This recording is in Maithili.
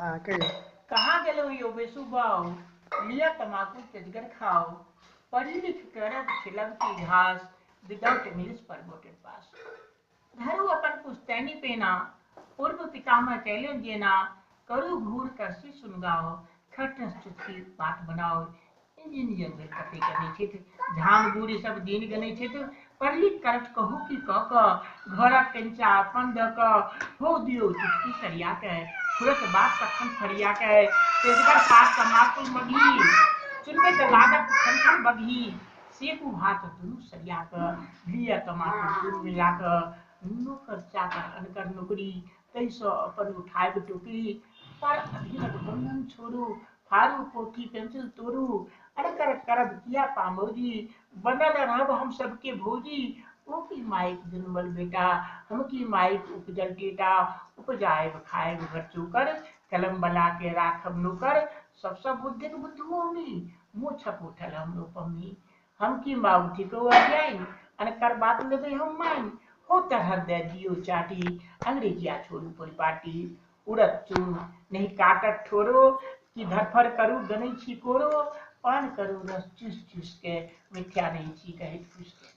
हँ कहियौ। कहाँ गेलहुँ यौ बेसु बाउ, लिअ तमाकुल तेजगर खाउ, पढ़ि लिख करब छिलब की घास, विदाउट इंग्लिश प्रमोटेड पास। धरू अपन पुश्तैनी पेना, पूर्व पितामह कैलन जेना, करू घूर करसी सुनगाओ, खटस चुटकी बात बनाओ। इंजीनियर भेल कते गनै छथि, झाम गुड़ी सब दिन गनै छथि, पढ़ लिख करत कहू की कऽ कऽ, घरक कंचा अपन दऽ कऽ, हो दियौ चुटकी सरिया के, फुरत बात तखन फरिया के, तेजगर पात तमाकुल मगही, चुनबै तऽ लागत खन खन बगही, सेकू भात दुनू सरिया कऽ, लिअ तमाकुल दुनू मिला कऽ, नोकर चाकर अनकर नौकरी, ताहिसँ अपन उठायब टोकरी, पर अधीनक बंधन छोड़ू, फाड़ू पोथी पेंसिल तोड़ू, अनकर करब किया पामोजी, बनल रहब हम सबके भौजी, ओ की माइक जनमल बेटा, हम की माइक उपजल टेटा, उपजायब खायब घर चोकर, कलम बला के राखब नोकर, सबसँ बुद्धिक बुद्धू हमी, मुँह छप उठल हमरो पम्मी, हम की माउ थिकौ अज्ञानि, अनकर बात लेबै हम मानि, हो तरह दे दियौ चाटी, अंग्रेजिया छोड़ू परिपाटी, उड़त चून नहि काटत ठोरो, कि धरफड़ करू गनै छी कोरो, पान करू रस चूसि चूसि के, मिथ्या नहि छी कहैत फूसि के।